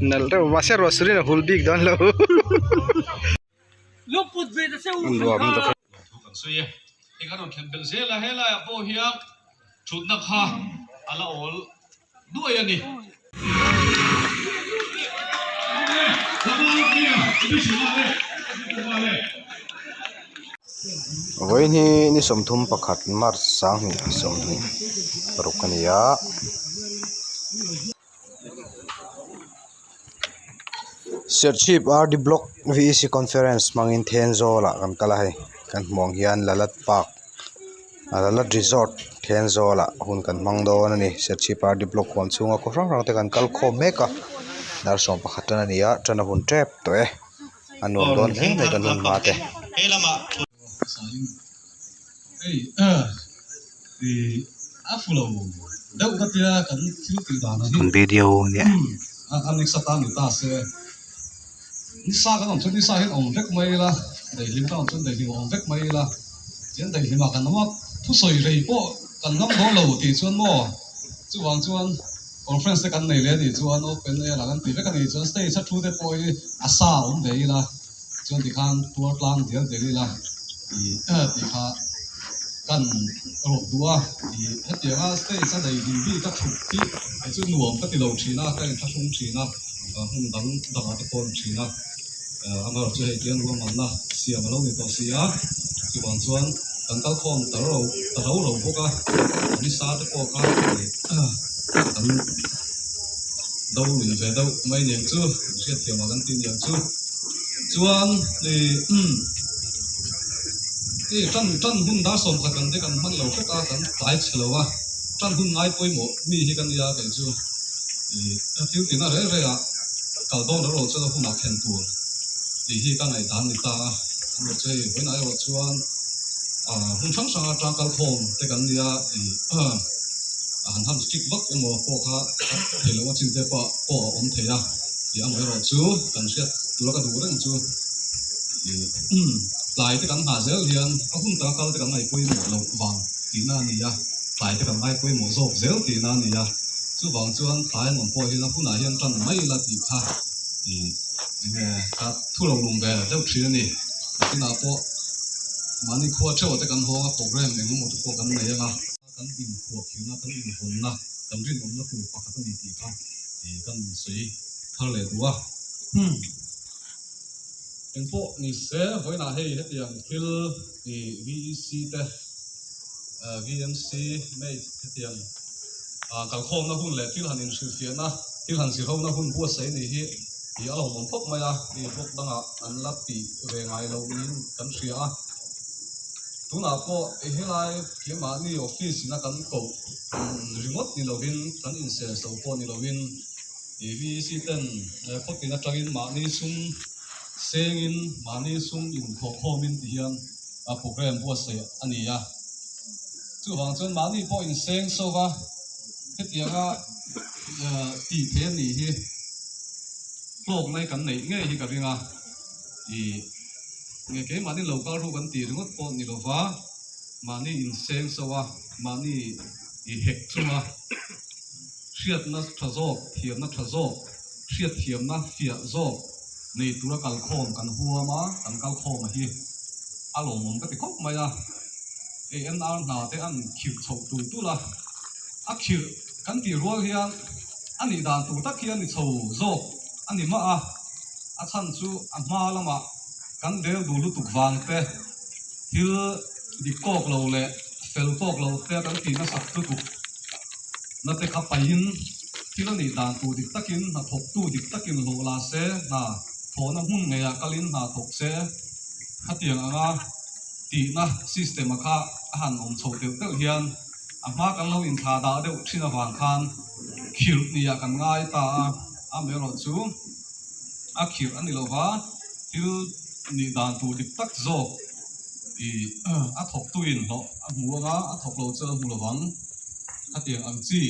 Nalh reuh mahse ruah surin a hul bik dawn lo. An nuam ta Thu kan sawi e. Hei kan rawn thlen belh zel a, helaiah pawh hian thutna kha a la awl duai a ni. Vawiin hi ni 31 March 2026 a ni a. Serchhip RD Block VEC Conference hmangin Thenzawl ah kan kal a hei kan hmuh ang hian Lalat Park Lalat Resort Thenzawl ah hun kan hmang dawn a ni Serchhip RD Block huam chhunga khaw hrang hrang te kan kal khawm mek a dar 11 tan a ni a tan a hun tep tawh e a nuam dawn hle mai kan hun hma te. Kan video nia. Chuan tikhan tuar tlang dial dial ila i tih kha kan rawt duh a, i hetianga stage a nei hlim bik a thut hi kei chu nuam ka ti lo thin a, ka inthlahrung thin a, hmun dang dangah te pawh a ni thin a, amaherawhchu hei tiang ruahmanna siam a lo ni tawh si a, chuvang chuan kan kal khawm ta ro ta ro ro bawk a, nisa te pawh kha kan do lui ve deuh mai niang chu, hriatthiam ah kan ti niang chu. Chuan ih umm ih tan tan hun dar 11 kan te kan hman lo hret a kan tlai chhe lo a tan hun ngai pawimawh mi hi ka nia kei chu ih thil tina reng reng ah kal dawn erawh chuan a hunah thlen tur tih hi ka ngaihdan ni ta a amaherawh chu hei vawiinah erawh chuan ah hmun hrang hrang atang kal khawm te kan nia ih a han han strict vak emaw pawh kha theih loh a chin te pawh a awm thei a. Tih amaherawh chu kan hriat tura ka duh reng chu ih tlai te kan nghah zel hian a hun taka kal te kan ngaih pawimawh loh vang tihna a ni a, tlai te kan ngai pawimawh zawk zel tihna a ni a, chuvang chuan tlai an awm pawh hian a hunah hian tan mai ila tih kha ih enge ka thu lo lum ve deuh thin a ni. Nakinah pawh mahni khua theuh te kan hawng a program eng emaw te pawh kan nei ang a. Kan inphuahkhirna, kan invawnna, kan rinawmna tur pakhat a ni tih kha kan sawi thar leh duh a. Engpawh ni se, vawiinah hei hetiang thil VEC te, VMC, mate hetiang kalkhawmna hun leh thil han inhrilhfiahna, thil han zirhona hun buatsaih a nih hi a lawmawm khawp mai a, block dangah an la tih ve ngai loh niin kan hria a. Tunah pawh helai keimahni office ina kan koh ringawt ni lovin kan insenso pawh ni lovin VEC ten khawtin atangin mahni sum sengin mahni sum inthawhkhawmin ti hian program buatsaih a ni a. Chuvang chuan mahni pawh inseng so va hetianga tih theih a nih hi hlawkna hi kan neih ngei hi ka ring a. Nge keimahni lo kal ru kan tih ringawt pawh ni lova, mahni inseng so a, mahni i hek chunga hriatna tha zawk, thiamna tha zawk, hriatthiamna fiah zawk nei tura kalkhawm kan huam a, kan kalkhawm a hi a lawmawm ka ti khawp mai a. Hei NR hna te an khirh chhoh tul tul a, a khirh kan tih rual hian a nih dan tur tak hi a ni chho zawk a ni mah a. A chhan chu a hma lamah kan del duh lutuk vang te, thil dik tawk lo leh fel tawk lo te kan tih nasat lutuk na te kha paihin thil a nih dan tur dik takin hna thawktu dik takin hlawh la se, hna thawhna hmun ngeiah kalin hna thawk se, khatiang anga tihna system a kha a han awm chho deuh deuh hian a hma kan lo inthlah dah deuh thin avang khan khirh nia kan ngai ta a, amaherawh chu a khirh a ni lo va, thil nih dan tur dik tak zawk ih a thawktuin hlawh a hmu ang a, a thawk lo chu a hmu lo vang. Khatiang ang chi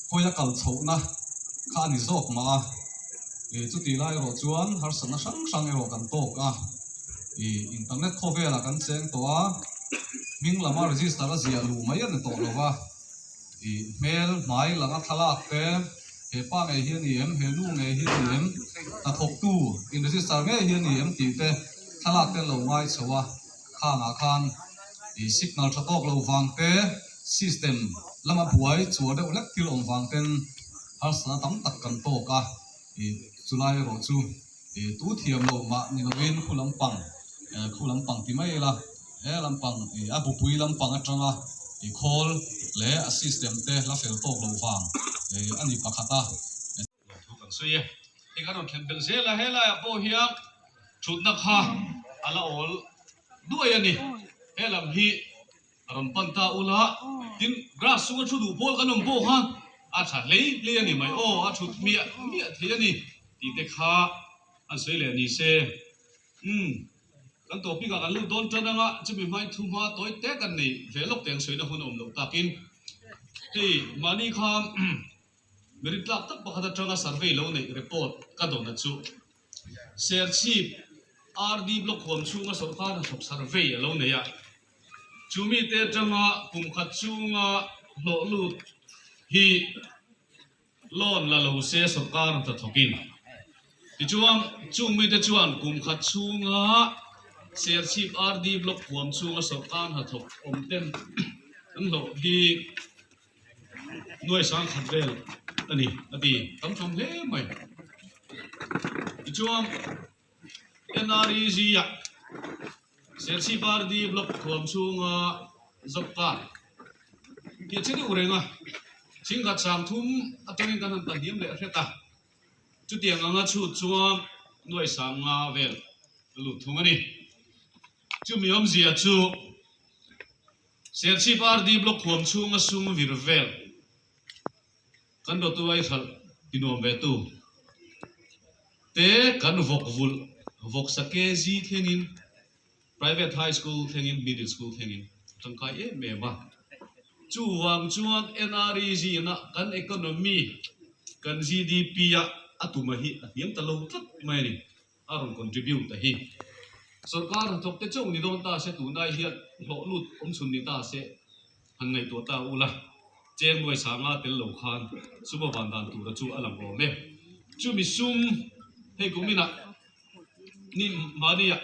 khawia kal chhohna kha a ni zawk mah a, ih chutih lai erawh chuan harsatna hrang hrang erawh kan tawk a, ih internet khawvelah kan cheng tawh a, hming lama register a ziah luh mai a ni tawh lo va, ih hmel hmai langa thlalak te. He pa ngei hi a ni em? He nu ngei hi a ni em? Hnathawktu in register ngei hi a ni em tih te thlalak te an lo ngai chho a, khangah khan ih signal tha tawk lo vang te, system lama buai chhuah deuh hlek thil awm vang ten harsatna tam tak kan tawk a, ih chulai erawh chu ih tu thiam lo mah ni lovin khu lampang khu lampang ti mai ila he lampang ih a bupui lampang atanga ih khawl leh a system te la fel tawk loh vang ih a ni pakhat a. Thu kan sawi e. Hei kan rawn thlen belh zel a, helaiah pawh hian thutna kha a la awl duai a ni. He lam hi a rawn pan ta ula, tin grass chunga thu duh pawl kan awm pawh khan a tha hlei hlei a ni mai aw, a thut miah miah thei a ni tih te kha an sawi leh ni se. Umm, kan topic ah kan lut dawn tan anga chumi hmain thu hma tawi te kan nei ve lawk teng sawina hun a awm loh takin hei mahni kha Merit tlak tak pakhat atanga survey lo neih report ka dawn a chu Serchhip RD Block huam chhunga sawrkar hnathawk survey a lo nei a, chu mite atanga kum khat chhunga hlawh lut hi loan la lo se sawrkar hnathawkin. Tichuan chung mite chuan kum khat chhunga Serchhip RD Block huam chhunga sawrkar hnathawk awm ten an hlawh hi Nuai sang khat vel a ni a ti tam tham hle mai. Tichuan NREG ah Serchhip RD Block thuam chhunga job card tih a che deuh reng a, Singkhat sang thum atangin kan han ta hniam leh hret a, chutiang anga chhut chuan nuai sang nga vel a lut thung a ni. Chumi awmzia chu. Serchhip RD Block huam chhunga sum vir vel kan rawtu ai hralh ti nuam ve tu te kan vawk vulh vawksa KG thlengin Private High School thlengin Middle School thlengin a tangkai em em a. Chuvang chuan NREG ina kan economy kan GDP a a tuma hi a hniam ta lo tlat mai a ni. a rawn contribute a hi. Sorkar hnathawk te chauh ni dawn ta se tunai hian hlawh lut awm chhun ni ta se han ngaihtuah ta ula, cheng nuai sanga tel lo khan sum a van dan tura chu a lang awm e. Chumi sum hei kuminah ni mahniah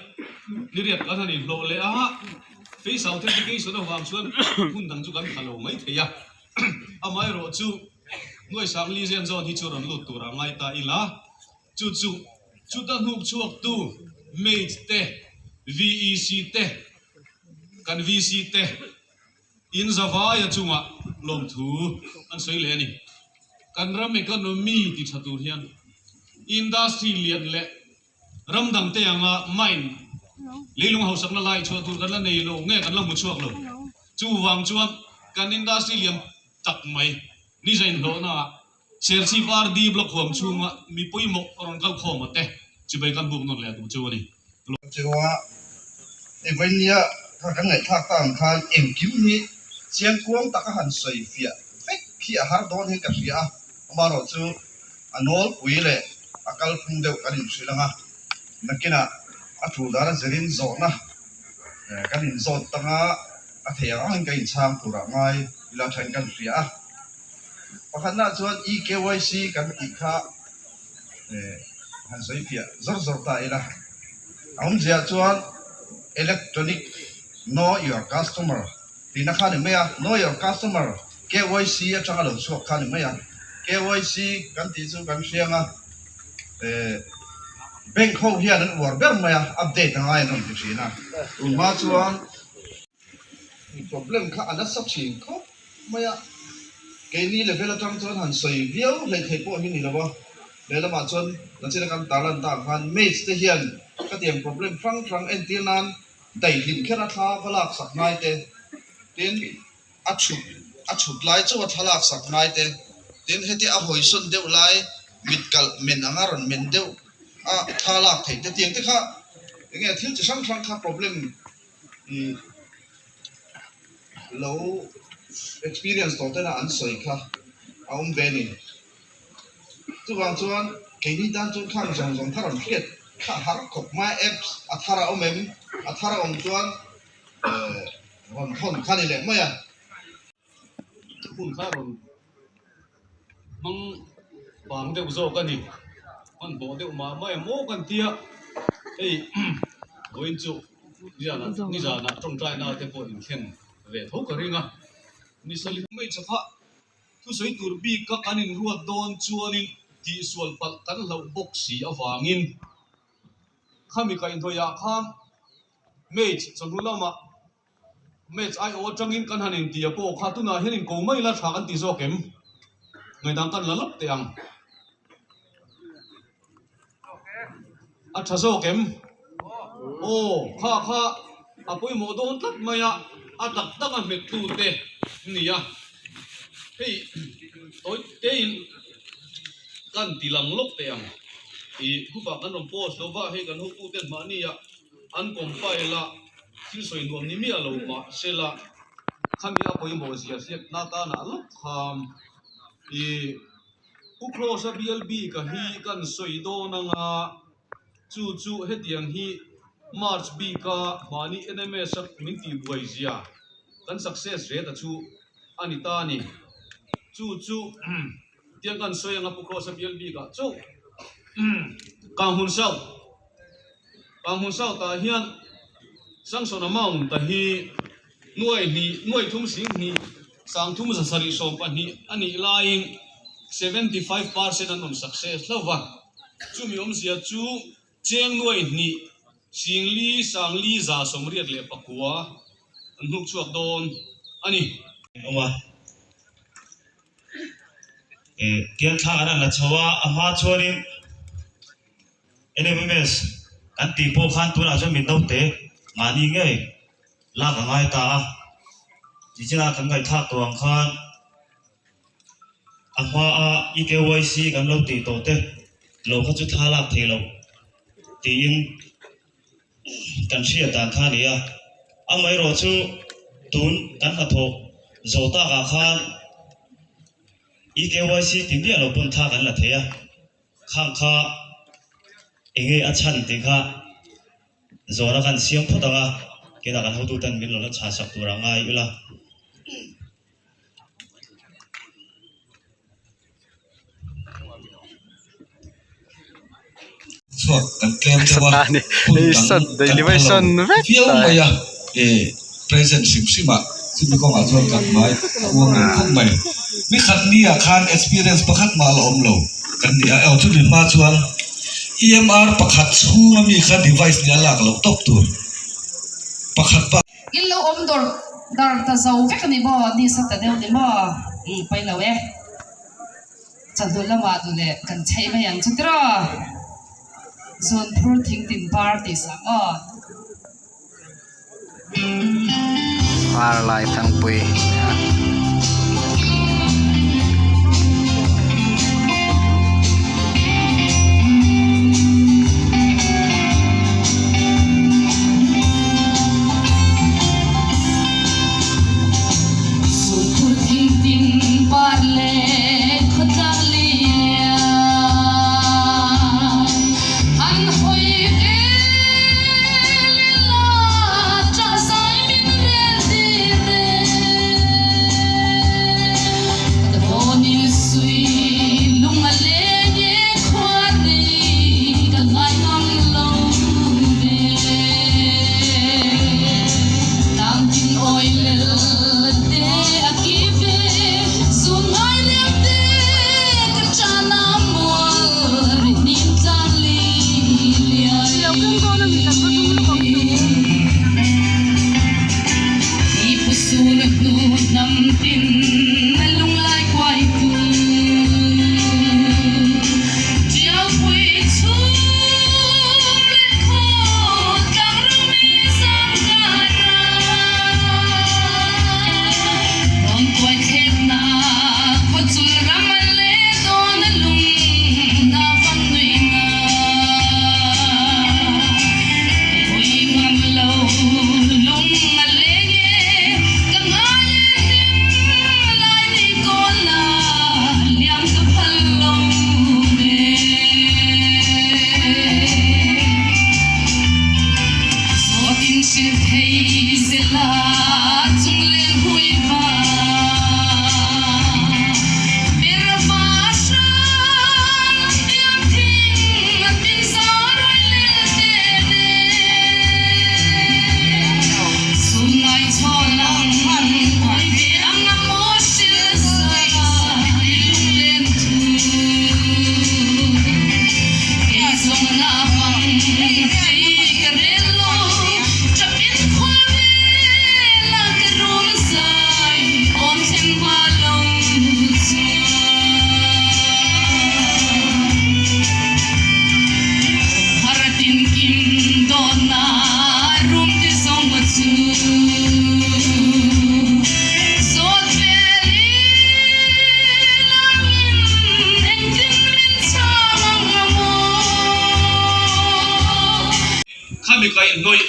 ni riat kan han inhlawh leh a, face authentication avang chuan hmun dang chu kan tha lo mai thei a, amaherawhchu nuai sang li zen zawn hi chu rawn lut turah ngai ta ila. Chu chu chuta hnuk chhuaktu mate te, VEC te, kan VC te in zavaia chungah lawmthu an sawi leh a ni. Kan ram economy ti tha tur hian industry lian leh ram dangte anga mine leilung hausakna lai chhuah tur kan la nei lo nge kan la hmu chhuak lo. Chuvang chuan kan industry lian tak mai ni zainhlawhnaah Serchhip RD Block huam chhunga mi pawimawh rawn kal khawm a te chibai kan buk nawn leh a duh chu a ni. Chunga Evaenia kha kan ngaihthlak ta ang khan engkim hi chiangkuang taka han sawi fiah vek hi a har dawn hian ka hria a, amaherawhchu a nawlpui leh a kalphung deuh kan inhrilh ang a, nakinah a tul dan a zirin zawhna kan inzawt tanga a theih ang angin kan inchhang turah ngai ila thain kan hria a. Pakhatna chuan eKYC kan tih kha han sawi fiah zawr zawr ta ila. A awmzia chuan Electronic Know Your Customer tihna kha a ni mai a, Know Your Customer, KYC, atanga lo chhuak kha a ni mai a. KYC kan tih chu kan hriang a, bank ho hian an uar ber mai a, update a ngai an rawn ti thin a. Tunhma chuan. Problem kha a nasa thin khawp mai a, keini level atang chuan han sawi viau hleih theih pawh hi ni lo a, lehlamah chuan nachina kan tarlan tak khan mates te hian khatiang problem hrang hrang entir nan daihlim kher a thla va lak sak ngai te, tin a chhut a chhut lai chauh a thla lak sak ngai te, tin hetia a hawisawn deuh lai mit kalh men anga rawn men deuh a thla lak theih te tiang te kha enge thil chi hrang hrang kha problem. Lo experience tawh tena an sawi kha a awm ve ni. Chuvang chuan keini tan chuan khang zawng zawng kha rawn hriat kha har khawp mai apps a thar a awm em? A thar a awm chuan rawn thawn kha ni leh mai a. Hun kha rawn hmang. Pang deuh zawk a ni. Hmanhmawh deuh mah mai a maw kan tia. Hei vawiin chu nizanah tawngtaina te pawh inthlen ve tho ka ring a. Ni sali mai chakha thusawi tur bik a kan inruat dawn chuanin tihsual palh kan hlauh bawk si avangin khami kaihhnawihah khan Mage chawhnu lamah Match aiawh atangin kan han intia pawh kha tunah hian inko mai la tha kan ti zawk em? Ngaidang kan la lawk teh ang. A tha zawk em? Aw, kha kha a pawimawh dawn tlat mai a, a tak tak a hmet tu te ni a. Hei tawi tein kan ti lang lawk teh ang. Ih group ah kan rawn post lo va, hei kan hotu ten mahni ah An compile a, thil sawi nuam ni miah lo mah sela, khami a pawimawh zia hriatna tanah lawk kham i Pu Kross-a bial bika hi kan sawi dawn anga chu chu hetiang hi March bika mahni NMS-a min tihbuai zia kan success rate a chu a ni ta a ni. Chu chu tiang kan sawi anga Pu Kross-a bial bikah chauh Kanghmun South. Kanghmun South-ah hian Sanction amount a hi nuai hnih, nuai thum sing hnih, sang thum za sarih 12 a nih laiin 75% an awm success hlauh va. Chumi awmzia chu cheng nuai hnih, sing li, sang li za 89 an hnuk chhuak dawn a ni. Awm a. Tiang thla an han la chho a, a hma chuanin. NMMS kan tih pawh khan tunah chuan min naute mahni ngei lak a ngai ta a, nichinah kan ngaihthlak tawh ang khan a hmaa EKYC kan lo tih tawh te lo kha chu thla lak theih loh tiin kan hriat dan kha a ni a, amaherawh chu tun kan hnathawh zawh takah khan EKYC ti miah lo pawn thla kan la thei a. Khang kha enge a chhan tih kha zawhna kan siam phawt ang a, kinah kan hotuten min lo la chhan sak tur a ngai ila. Chhuak kan tlem deuh a, hun dang kan pha lo viau mai a, present hrim hrim ah chumi kawngah chuan kan hmai a uang lo khawp mai. Ni khat ni ah khan experience pakhat mah la awm lo kan ni a, aw chumi hma chuan EMR pakhat chhunga mi kha device nia lak loh tawp tur pakhat bak. In lo awm dawr dar ta zo vek a ni maw? Ni sa ta deuh ni maw? Umm pawi lo e. Chawhnu lamah duh leh kan chheih mai ang chu tiraw? Zun phur thing tin par tih sak aw. Ar lai thangpui Kaihhnawih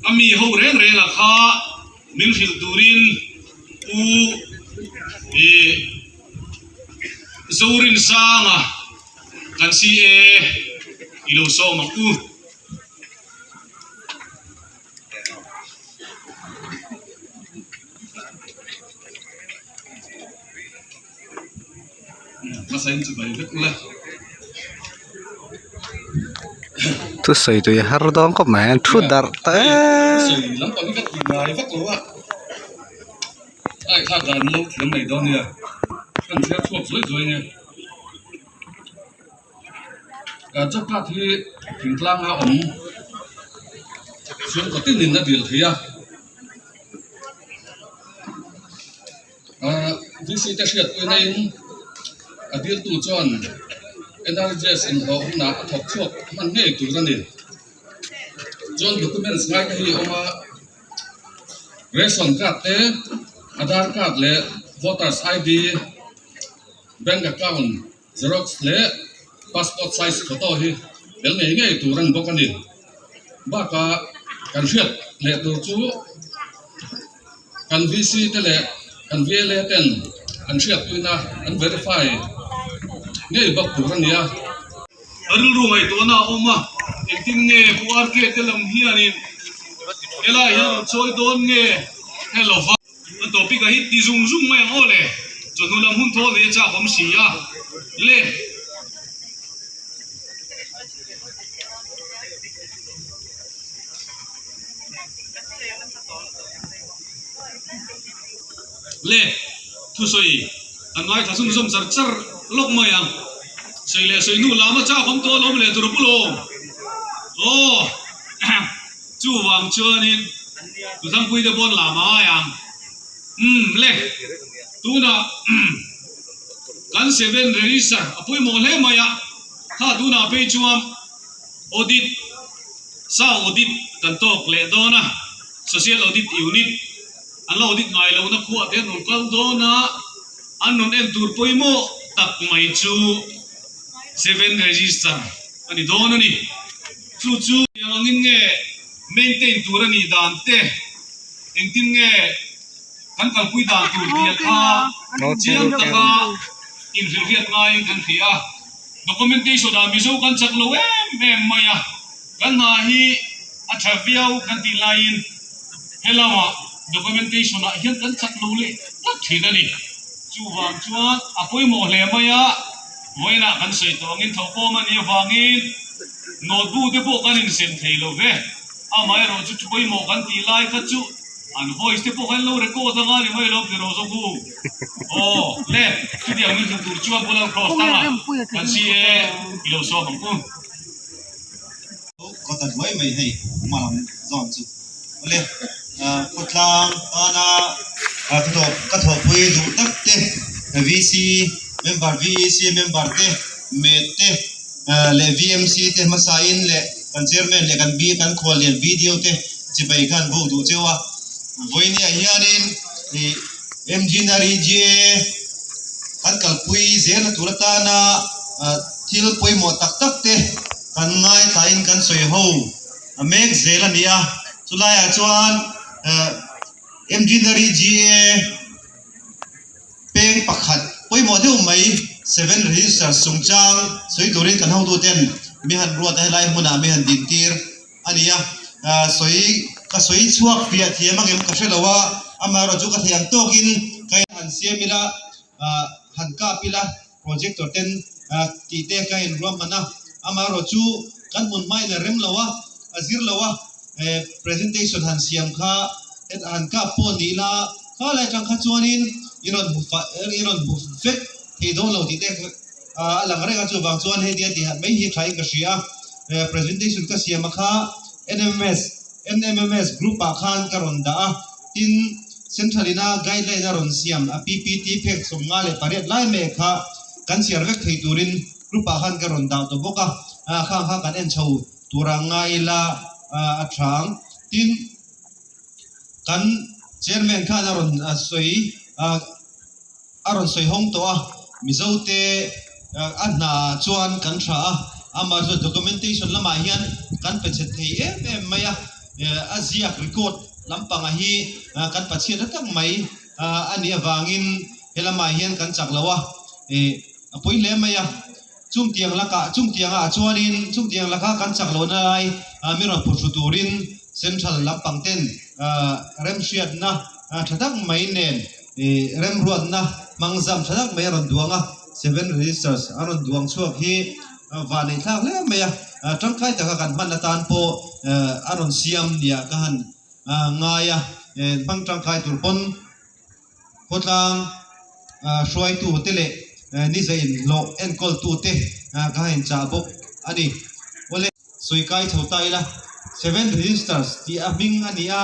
a mi ho reng reng a kha min hrilh turin Pu ih Zorinsanga kan CA i lo sawm ang u. Thusawi tui har dawn khawp mai a thu darh ta em. VC te hriatpuina in a diltu chuan NRGS inhlawh hunah a thawk chhuak hman ngei tur a ni. Chuan documents ngai te hi a awm a, ration card te, Aadhaar card leh voters ID, bank account xerox leh passport size photo hi tel ngei ngei tur a ni bawk a ni. Bakah kan hriat leh tur chu kan VC te leh kan VLA ten an hriatpuina an verify ngei bawk tur a ni a. A rilru ngaihtuahna a awm a, engtin nge Pu RK te lam hianin helai hian rawn chawi dawn nge hello va. A topic a hit ti zung zung mai ang aw le, chawhnu lam hun thawl leh a chak awm si a le. Le, thusawi an ngaithla chhunzawm char char lawk mai ang. Sawi leh sawi hnu lam a chak awm tawh alawm le tur a pu lawm. Aw, chuvang chuanin Tuthangpui te pawn lam a ngai ang. Umm le, tunah kan seven register a pawimawh hle mai a, kha tunah phei chuan audit, Sa audit kan tawk leh dawn a, Social Audit Unit an la audit ngai lohna khuah te an rawn kal dawn a, an rawn en tur pawimawh tak mai chu Seven Register a ni dawn a ni. Chu chu eng angin nge maintain tur a nih dan te, engtin nge kan kalpui dan tur tih a kha chiang taka inhrilhriat ngaiin kan hria a. Documentation ah Mizo kan chak lo em em mai a, kan hna hi a tha viau kan tih laiin helama documentation ah hian kan chak lo leh tlat thin a ni. Chuvang chuan a pawimawh hle mai a, vawiinah kan sawi tawh angin thawhkhawm a nih avangin notebook te pawh kan insem thei lo ve. Amaherawhchu chu pawimawh kan tih lai kha chu an voice te pawh kha an lo record anga ni mai lo ti rawh zawk u. Aw le, chutiang min hmuh tur chuan Pu Lalcross tanga kan CA i lo sawm ang u. Ka ta duai mai hei hma lam zawn chu. Awle, khawtlang tana ka thawhpui duh tak te VC member, VEC member te, met te leh VMC te hmasain leh kan chairman leh kan kan khuallian BDO te chibai khan buk duh cheu a. Vawinia hianin ih MG NREGA kan kalpui zelna tur atana thil pawimawh tak tak te kan ngaithlain kan sawi ho a mek zel a ni a. Chulaiah chuan MG NREGA Peng pakhat pawimawh deuh mai Seven Register chungchang sawi turin kan hotuten mi han ruat a, helai hmunah mi han dintir a ni a. Sawi ka sawi chhuak fiah thiam angem ka hre lo a, amaherawhchu chu ka thei ang tawkin ka in han siam ila, han kap ila projector ten tih te ka inruahman a, amaherawhchu kan hmun hmain a rem lo a, a zir lo a, presentation han siam kha han kap pawh ni ila, Kha lai atang kha chuanin i rawn hmu fah i rawn hmu vek thei dawn lo tih te a lang reng a, chuvang chuan hei tia tih mai hi thain ka hria a, presentation ka siam a kha NMS NMMS group ah khan ka rawn dah a, tin central ina guideline a rawn siam a PPT phek 58 lai mai kha kan chhiar vek thei turin group ah khan ka rawn dah tawh bawk a, khang kha kan en chho tura ngai ila a tha ang, tin. Kan chairman khan a rawn sawi a rawn sawi hawng tawh a, Mizote a hna chuan kan tha a, amah chu documentation lamah hian kan pe chhe thei em em mai a. A ziak record lampangah hi kan pachhiat ta tak mai a nih avangin helamah hian kan chak lo a, a pawi hle mai a. Chungtiang lakah chungtiangah chuanin chungtiang laka kan chak lohna lai mi rawn phurhru turin central lampang ten remhriatna tha tak mai nen remruatna hmangzam tha tak mai a rawn duang a, seven registers a rawn duang chhuak hi Van ei thlak hle mai a, tangkai taka kan hman atan pawh a rawn siam nia ka han ngai a, hmang tangkai tur pawn khawtlang hruaitu te leh ni zain hlawh enkawl tu te ka han inchah bawk a ni. Awle sawi kai chho ta ila seven registers tih a hming a ni a,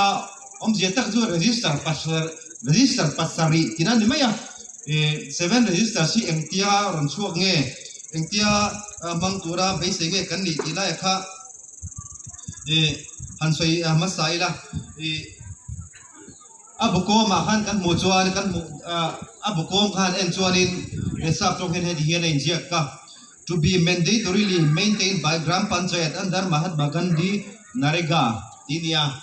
awmzia tak chu register register pasarih tihna a ni mai a. Seven registers hi engtia rawn chhuak nge, engtia hmang tura beisei nge kan nih tih laiah kha han sawi hmasa ila. A bu kawmah khan kan hmuh chuan kan hmuh a bu kawm kha han en chuanin sap tawng hian heti hian a inziak ka, To be mandatorily maintained by Gram Panchayat under Mahatma Gandhi Narega tih a ni a,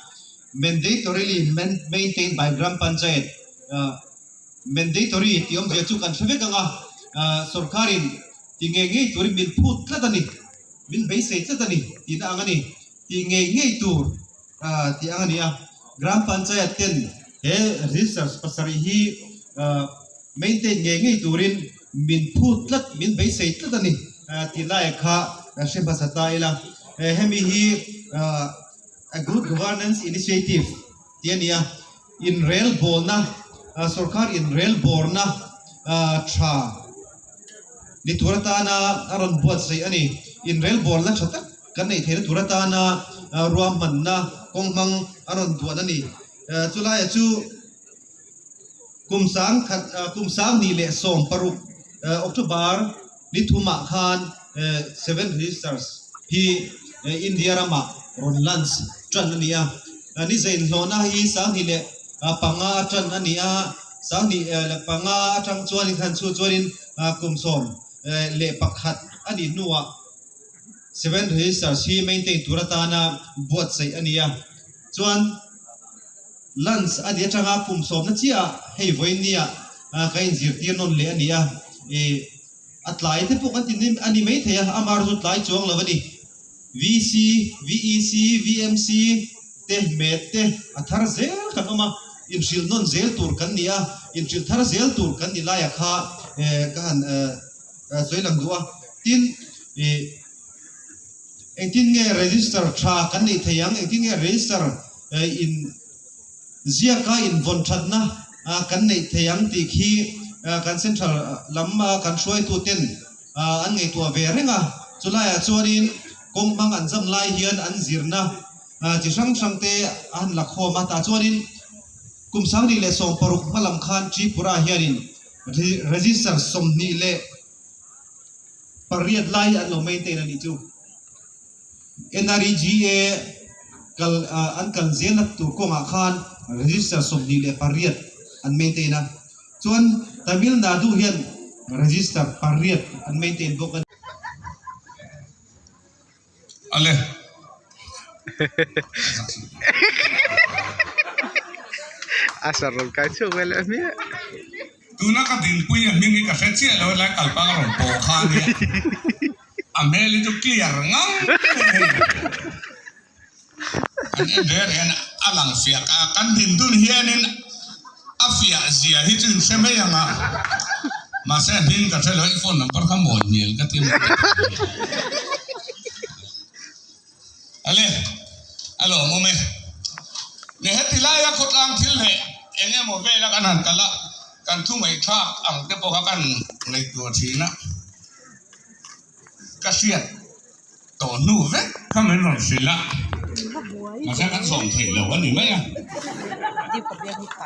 mandatorily maintained by Gram Panchayat. Mandatory tih awmzia chu kan hre vek ang a, sorkarin ti ngei ngei turin min phut tlat a ni, min beisei tlat a ni tihna ang a ni, ti ngei ngei tur tih ang a ni a. Gram Panchayat ten he research pasarih hi maintain ngei ngei turin min phut tlat, min beisei tlat a ni tih lai kha hre hmasa ta ila. Hemi hi a Good Governance Initiative tih a ni a. Inrelbawlna, Sorkar inrelbawrna tha ni tur atana a rawn buatsaih a ni. Inrelbawlna tha tak kan neih theihna tur atana ruahmanna kawng hmang a rawn duan a ni. Chulaiah chu kum sangkhat kum sanghnih leh 16 October ni thumah khan Seven Registers hi India ramah rawn launch tan a ni a. Ni zainhlawhna hi 25 a tan a ni a, 25 atang chuanin khan chu chuanin kum 11 a nih hnuah Seven Registers hi maintain tur atana buatsaih a ni a. Chuan launch a nih atanga kum sawmna chiah hei vawiin ka inzirtir nawn leh a ni a. A tlai te pawh kan ti a ni maithei a, amah erawh chu tlai chuang lo a ni. VC, VEC, VMC te, met te a thar zel kan awm a, inhrilh nawn zel tur kan ni a, inhrilh thar zel tur kan ni laiah kha ka han sawi lang duh a. Tin, ih engtin nge register tha kan neih thei ang, engtin nge register in Ziaka invawn thatna kan neih thei ang tih khi kan central lam kan hruaituten an ngaihtuah ve reng a. Chulaiah chuanin kawng hmang an zam lai hian an zirna chi hrang hrang te a han la khawm a. Tah chuanin kum 2016 hma lam khan Tripura hianin register 28 lai an lo maintain a nih chu. NREGA kal an kal zelna tur kawngah khan register 28 an maintain a, chuan Tamil Nadu hian register pariat an maintain bawk a ni. Ale. A sar rawn kai chhuak vel leh hmiah. Tuna ka dinpui a hming hi ka hre chiah lo helai kalpang a rawn pawh kha a nia. A hmel hi chu clear ngang hei. An en reng hian a lang fiah a, kan din dun hianin a fiah zia hi chu in hre mai ang a. Mahse a hming ka hre lo, i phone number kha mawi hmel ka ti mai. Ale, a lawmawm e. Ni heti laia khawtlang thil leh eng emaw vela kan han kal a, kan thu ngaihthlak ang te pawh kha kan ngaihtuah thin a. Ka hriat tawh hnu vek kha min rawn hrilh a, mahse kan sawm theih lo a ni mai a.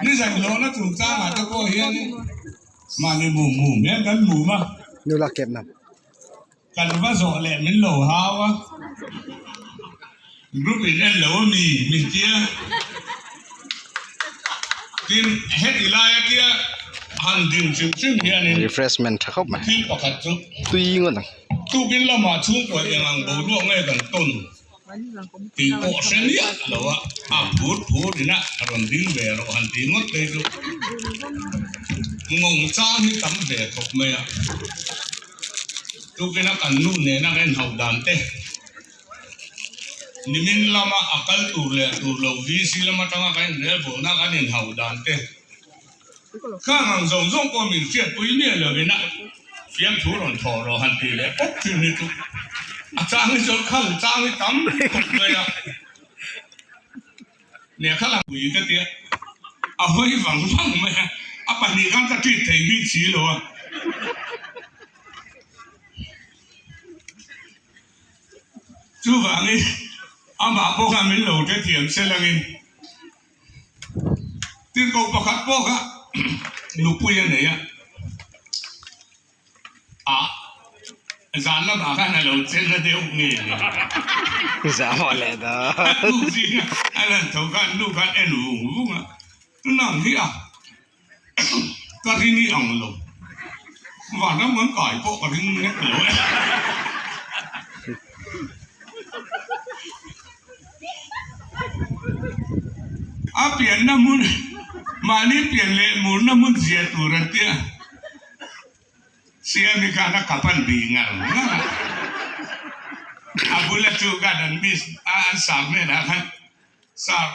Ni zainhlawhna chungchangah te pawh hianin mahni mum mum hian kan mum a. Nula kep nam. Kan va zawh leh min lo hau a, group in en lo a mi min tia. Tin, heti laia tia han din hrim hrim hianin Refreshment tha khawp mai. thil pakhat chu Tui ngawt ang. Tukin lamah chhungkaw eng ang boruak nge kan tawn? Tih pawh hre miah lo a, a phur phur in a rawn ding ve rawh han tih ngawt phei chu ngawng chang hi tam ve khawp mai a. Tukina kan nu nena kan inhauh dan te, nimin lama a kal tur leh tur lo VC lam atanga kan inrelbawlna kan inhauh dan te, Khang ang zawng zawng pawh min hriatpui miah lovin a fiamthu rawn thawh rawh han tih leh pawp thin hi chu a chang hi chuan khal chang hi tam khawp mai a. Nia kha lang pui ka tia a hawi vang vang mai a, a pahnih khan ka treat thei bik si lo a. Chuvangin amah pawh khan min lo hrethiam selangin. Tirhkoh pakhat pawh kha nupui a nei a, ah zan lamah khan a lo che na deuh nge ni. A nu zinga a lan tho khan nu khan en vung vung a, nang hi a ka ring i ang lo, vanram kan kai pawh ka ring nek lo e. A pianna hmun, mahni pian leh murna hmun zia tur an tia. Siami khan a kap an bih ngar ngar a. A bula chu khan an miss a, an sar hnenah khan, Sar,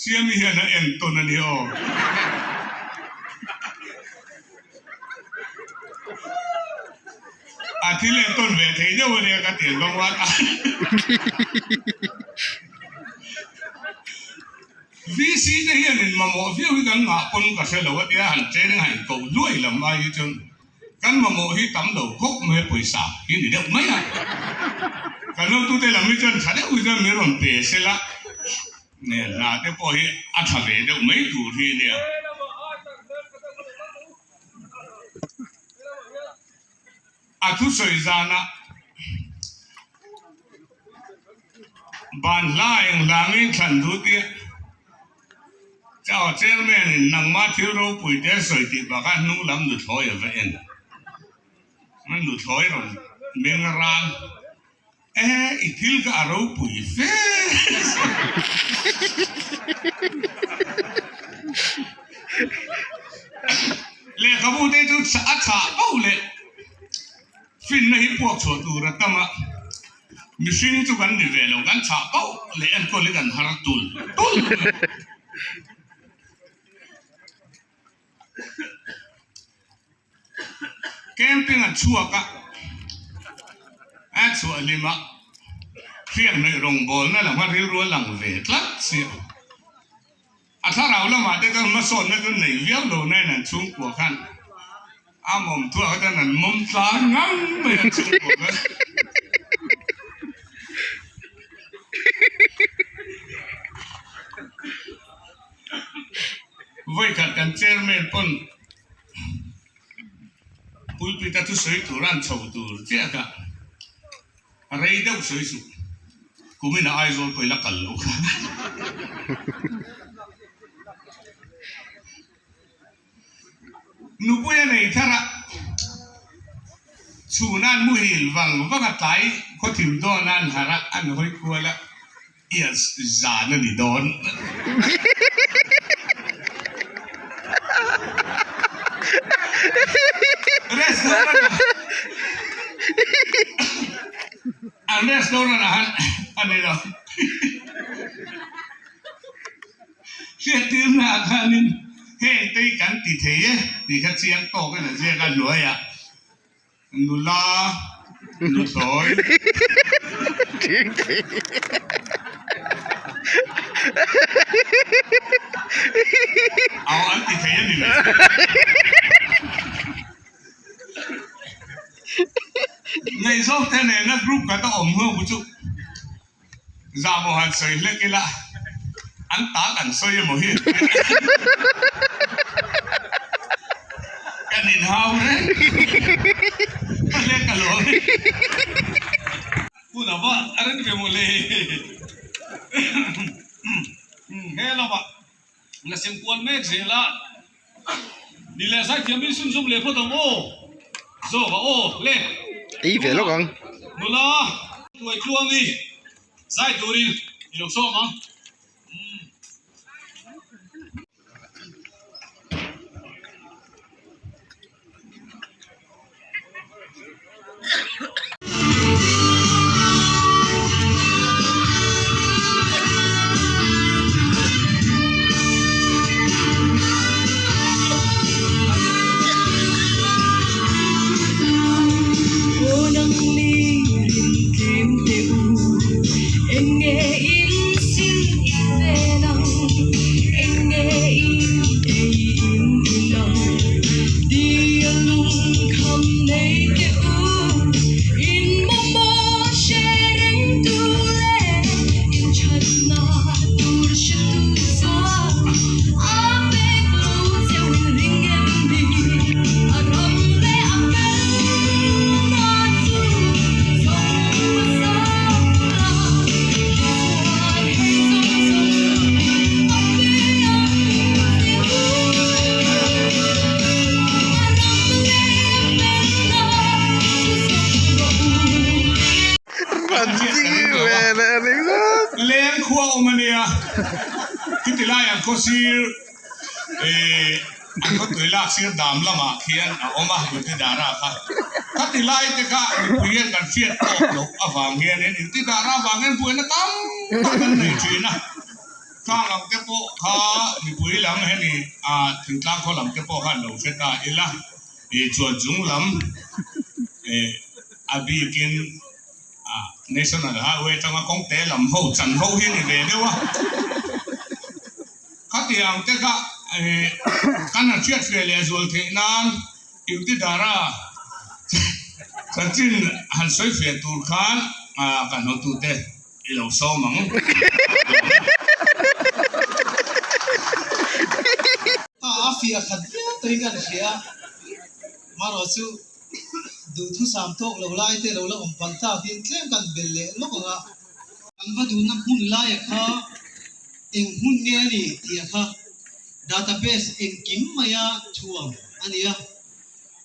Siami hian a entawn a ni aw. A thil entawn ve thei deuh a nia ka ti ang rual a. VC te hian in mamawh viau hi kan ngah pawn ka hre lo a tia han training han inkoh luai lam ai hi chuan kan mamawh hi tam lo khawp mai a pawisa hi ni deuh mai a. Kan hotute lam hi chuan tha deuh hi chuan min rawn pe sela. Nen hna te pawh hi a tha ve deuh mai tur hi a nia. A thusawi zana ban hla eng hlangin thlan duh tih Chau Chairman in nangmah thil ropui te sawi tih bakah hnung lam nuthlawi a va en. Nuthlawi rawn meng ran. E, i thil kha a ropui fe Lehkhabu te chu a chhah pauh leh finna hi puak chhuah tur a tam a, mihring chu kan ni ve lo, kan chhah pauh leh enkawl hi kan har tul tul. Camping an chhuak a, a chhuah hlim a, hriat hnaih rawngbawlna lam kha rilru a lang ve tlat si a. A thlarau lamah te chuan hmasawnna chu nei viau lo nain an chhungkua khan a mawm thuah kha chuan an mawm tlang ngang mai an chhungkua khan. Vawikhat kan chairman pawn pulpit a thusawi tur a an chho tur chiah kha rei deuh sawi suh kumin a Aizawl pawh i la kal lo kha. Nupui a nei thar a, chhun an muhil vang vang a tlai khawthim dawn a an harh a, an hawi kual a, Yes, zan a ni dawn. Restaurant ah an restaurant ah han a ni lo. Hriattirna ah khanin heng te hi kan ti thei e tih kha chiang tawkin a ziak a hnuaiah nula nuthlawi Aw an ti thei a ni le. Ngaihzawng te nena group khat a awm ho chu. Zahmawh han sawi hlek ila, an ta kan sawi emaw hi kan inhau reng a hlek alawm e. Hun a va a reng ve mawle. He lamah la sem kual mek zel a, ni leh zaithiam in sum zum leh phawt ang aw, zawk a aw le. Ei ve lawk ang. Nula, tuai tluang i. Zai turin i lo sawm ang. Leng khua awm a nia, khiti laiah khaw sir ih an khaw tui lak sir dam lamah khian a awm a, Intidara kha. Khati lai te kha mipui hian kan hriat tawk loh avang hianin Intidara avang hian buaina tam tak an nei thin a. Khang ang te pawh kha mipui lam hemi ah thingtlang khaw lam te pawh khan lo hre ta ila ih chuan chung lam ih a bikin ah National Highway atanga kawng te lam ho chan ho hi a ni ve deuh a. Khatiang te kha ih kan han hriat ve leh zual theih nan Iutidara chanchin han sawi ve tur khan ah kan hotute I lo sawm ang. A fiah khat viau tawhin kan hria a, marawh chu duhthusam tawk lo lai te lo la awm palh takin tlem kan belh leh lawk ang a. Kan va duhna hmun laia kha eng hmun nge a ni tih a kha database engkim maia thuam a ni a,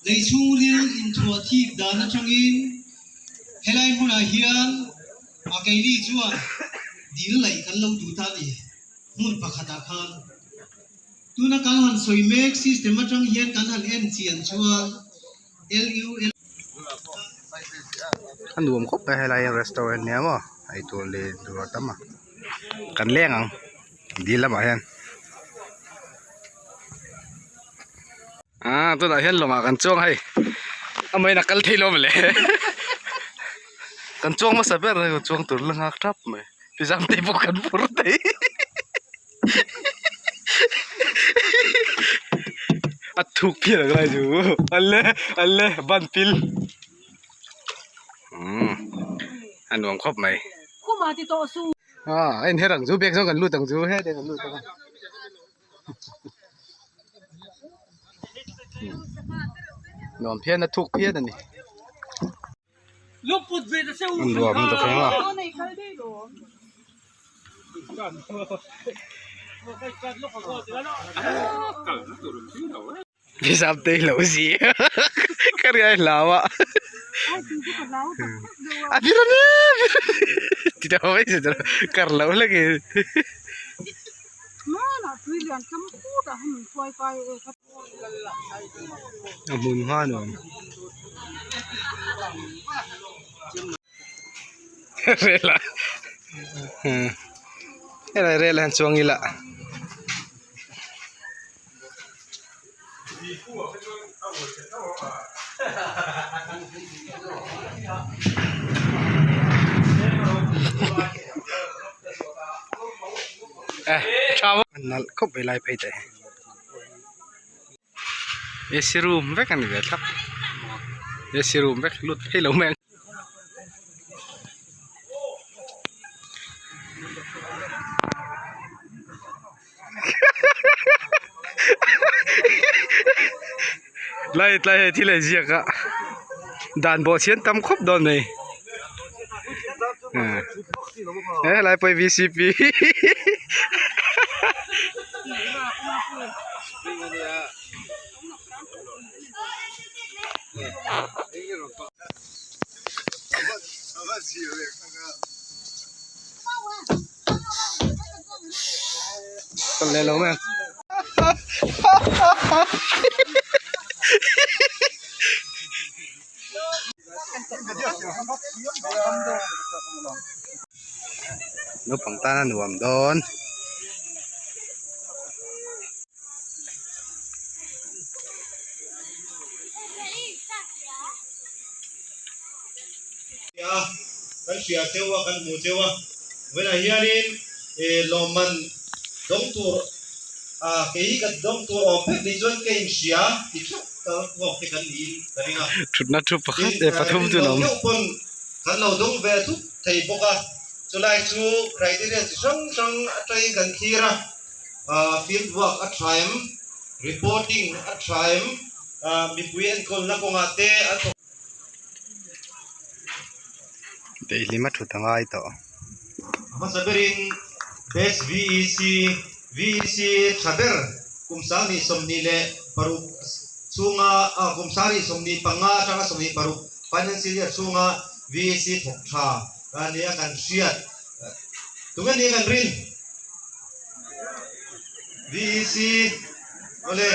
lei chhungril inthuah thik dan atangin helai hmunah hian A keini chuan dil laih kan lo duh ta a ni, hmun pakhatah khan. Tuna kan han sawi mek system atang hian kan han en chian chuan LUL. A nuam khawp mai helai hian restaurant nia maw eitur leh tur a tam a kan leng ang dil lamah hian. Ah tunah hian lawngah kan chuang hei amahin a kal thei lo mawle kan chuang hmasa ber a chuang tur la nghak thap mai pizam te pawh kan phur thei a thuk phian ang lai chu ale ale ban pil umm a nuam khawp mai ah a inher ang chu bag zawng kan lut ang chu hetah kan lut ang a. Nuam phian a thuk phian a ni. Nuam ta thleng a. Hisap te lo si ka ri ai hlau a a vir a vir ti ta mai se kar lo hlek e a hmun hma nuam rel ah helai rel ah hian chuang ila. Nalh khawp mai lai phei te hi ac room vek a ni ve thlap ac room vek lut phei lo mai ang. Lai tlai hei thil a inziak a dan bawh chhian tam khawp dawn mai he helai pawh hi vcp Kal leh lo mai ang. Naupang tan a nuam dawn. Kan hria cheu a, kan hmu cheu a, vawiinah hianin lawmman dawng tur kei hi ka dawng tur awm vek ni chuan ka inhria ti theuh ka nghawk te kan niin ka ring a. Thutna thu pakhat leh pathum chu an awm. Deuh pawn kan lo dawng ve thup thei bawk a, chulai chu criteria chi hrang hrang atangin kan thlir a, field work a tha em, reporting a tha em, mipui enkawlna kawngah te an thawk. Daihlim a thut a ngai tawh. A hmasa berin Best VEC, VEC tha ber kum sanghnih 26 chhunga kum 25 atanga 26 financial year chhunga VEC thawk tha nia kan hriat. Tunge nia kan rin? VEC awle.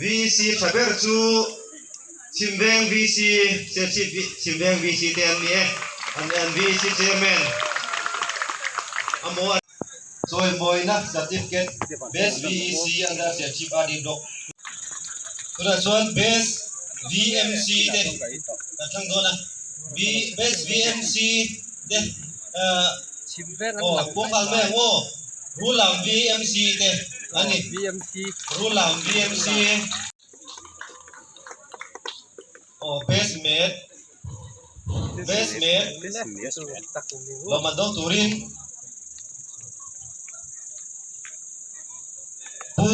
VC tha ber chu Chhimveng VC, Serchhip Chhimveng VC te an ni e. An an VC chairman amaw an chawimawina certificate Best VEC under Serchhip RD Block. Tunah chuan Best VMC te kan thlang dawn a. Best VMC te aw Puanghal mai ang aw. Rulam VMC te an ni. Rulam VMC aw best mate best mate lawmman dawng turin Pu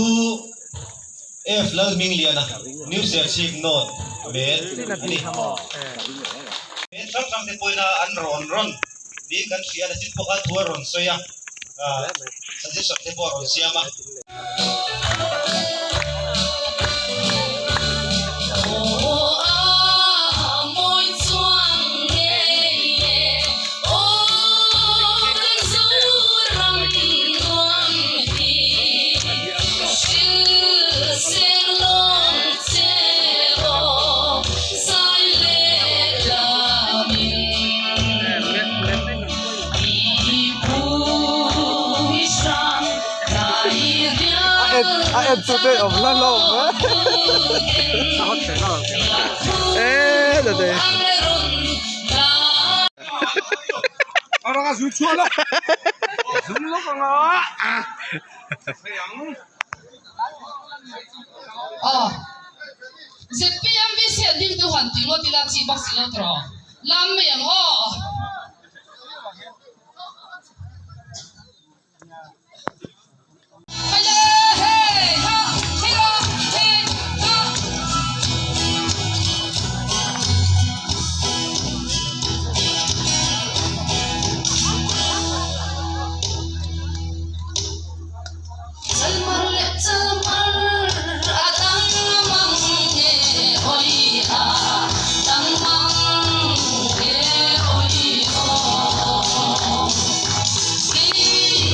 F Lalhmingliana New Serchhip North mate a ni. Mate hrang hrang te pawhin an rawn rawn tiin kan hria a, nachin pawh khan thu a rawn sawi a, suggestion te pawh a rawn siam a. A en chu te awm hlan lo e la te ZPM VC an ding tu han ti ngawt ila chi bawk si lo tawh lam mai ang aw.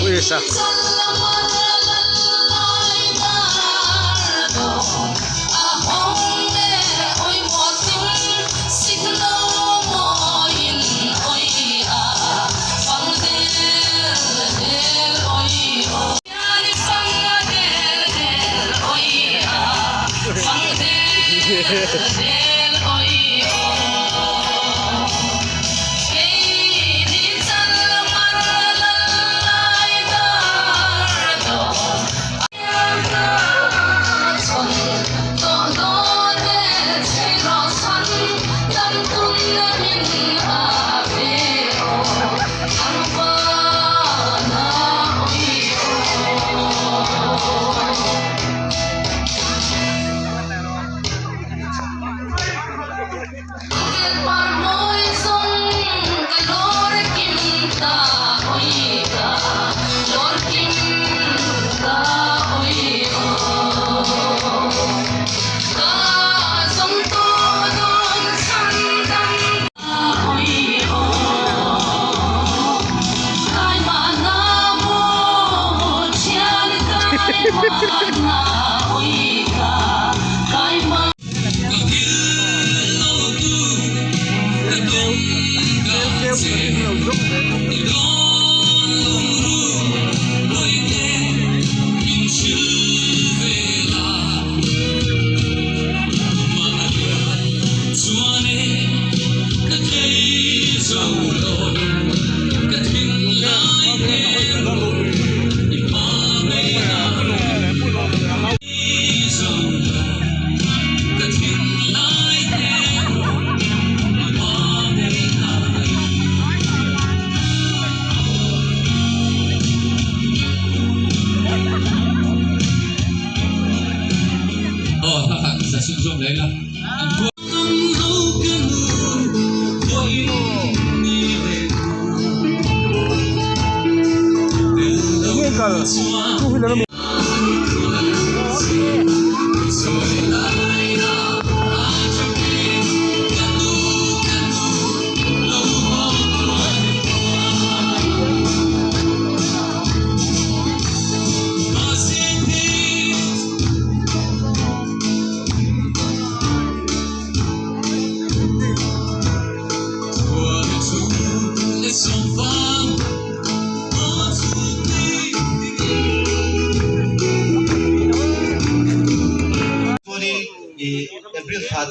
Uisa.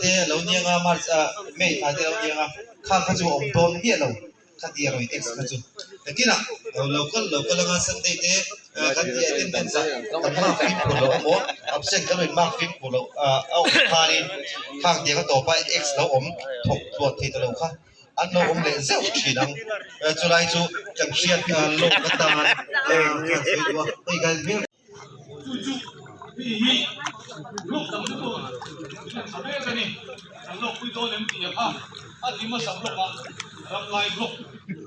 te lo ni anga March ah May thla te lo ni anga khang kha chu a awm dawn miah lo kha ti a rawn text kha chu nakinah lo kal lo kal anga Sunday te kan tih attendance ah kan mark fimkhur loh emaw absent kan rawn mark fimkhur loh a awm khanin khang tiang a tawpa x lo awm thawk tluan thei ta lo kha an lo awm leh zeuh thin ang chulai chu kan hriat lawk atan kan sawi duh a hei kan hmel Chu chu mi hi blog dang te pawh in tha mek a ni. Kan lawk pui dawn em tih a kha a ti hmasa blog a, Ramlai blog,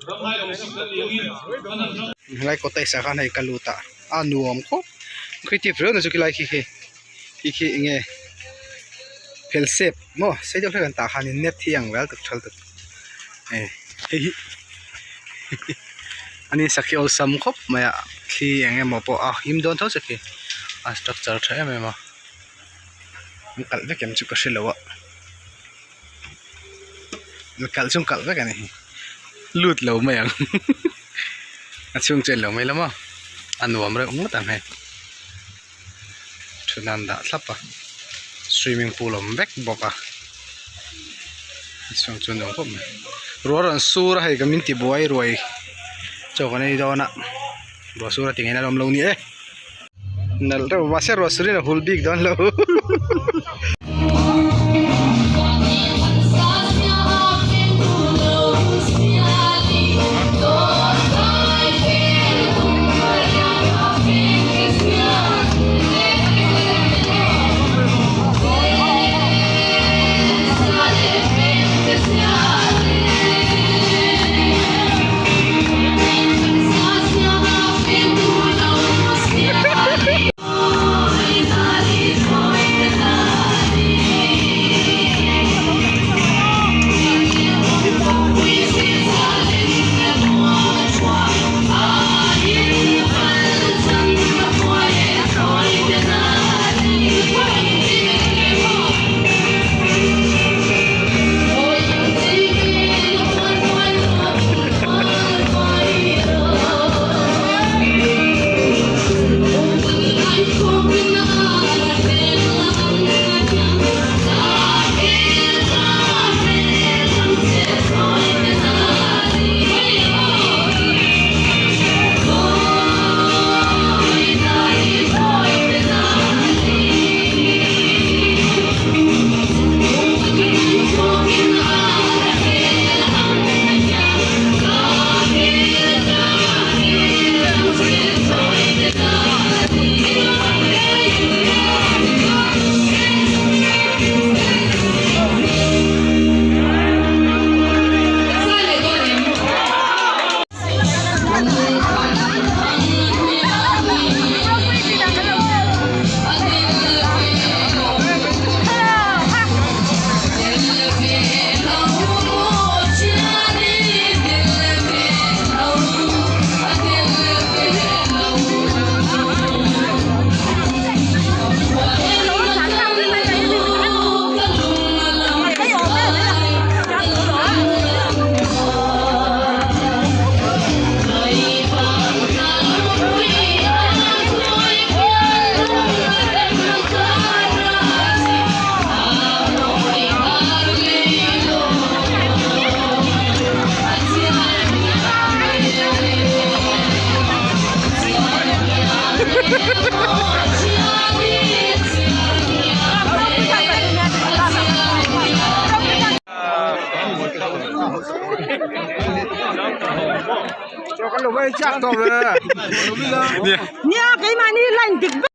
Ramlai lo sik kan ni angin kan han ram. Helai cottage ah khan hei ka lut a, a nuam khawp creative riau na chu khilai khi khi khi khi eng nge phel sep maw sei deuh hlek an tah khanin net hi ang vel tuk thal tuk eh hei hi ani sakhi awlsam khawp mai a thli eng emaw pawh a him dawn tho sakhi a structure tha em em a an kalh vek em chu ka hrelo a kalh chu an kalh vek a ni lut lo mai ang a chhung chu englo mai lo maw a nuam reuh ngawt ang hei thutna an dah thlap a swimming pool a awm vek bawk a chhung chu nuam khawp mai ruah rawn sur a hei ka min ti buai ruai chaw kan ei dawn a ruah sur a ti ngaihna a awm lo ni e nalh reuh mahse ruah sur in a hul bik dawn lo. Nia keimahni line dik vek.